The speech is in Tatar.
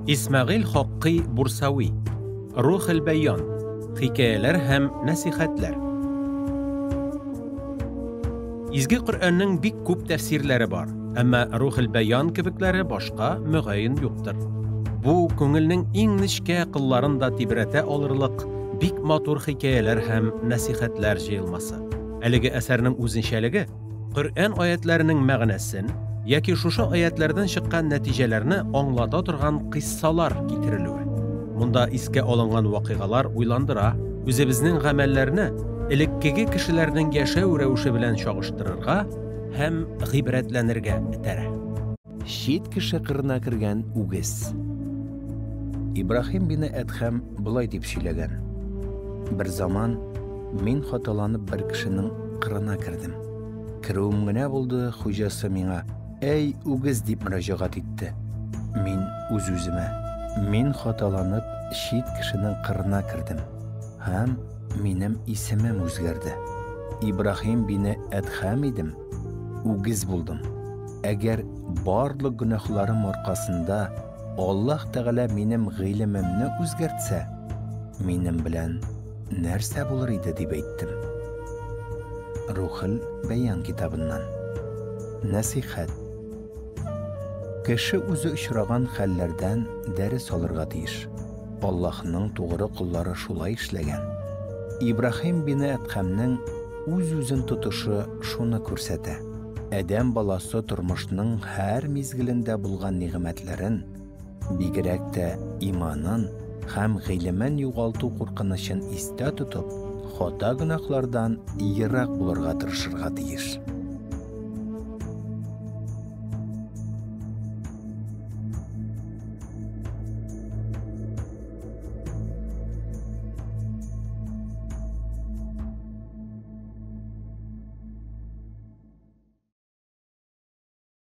Исмәгыйль Хаккый Бурсави. Рухел бәян. Хикәяләр һәм нәсихәтләр. Изге Коръәннең бик күп тәфсирләре бар, әмма Рухел бәян кебекләре башка мөгаен юктыр. Бу күңелнең иң нечкә кылларын да тибрәтә алырлык бик матур хикәяләр һәм нәсихәтләр җыелмасы. Әлеге әсәрнең үзенчәлеге Коръән аятләренең мәгънәсен яки шушы аятләрдән чыккан нәтиҗәләрне аңлата торган кыйссалар китерелүе. Монда искә алынган вакыйгалар уйландыра, үзебезнең гамәлләрне элеккеге кешеләрнең яшәү рәвеше белән чагыштырырга һәм гыйбрәтләнергә этәрә. Чит кеше кырына кергән үгез. Ибраһим бине Әдхәм болай дип сөйләгән: Бер заман мин хаталанып бер кешенең кырына кердем. Керүем генә булды, хуҗасы миңа: "Әй, үгез!" дип мөрәҗәгать итте. Мин үз-үземә: "Мин хаталанып чит кешенең кырына кердем һәм минем исемем үзгәрде. Ибраһим бине Әдхәм идем, үгез булдым. Әгәр барлык гөнаһларым аркасында Аллаһ Тәгалә минем гыйлемемне үзгәртсә, минем белән нәрсә булыр иде, дип әйттем. Рухел Бәян китабыннан. Нәсыйхәт. Кеше үзе очраган хәлләрдән дәрес алырга тиеш. Аллаһның тугры коллары шулай эшләгән. Ибраһим бине Әдхәмнең үз-үзен тотышы шуны күрсәтә. Адәм баласы тормышның һәр мизгелендә булган нигъмәтләрен, бигрәк тә иманын һәм гыйлемен югалту куркынычын истә тотып, хата-гөнаһлардан ерак булырга тырышырга тиеш.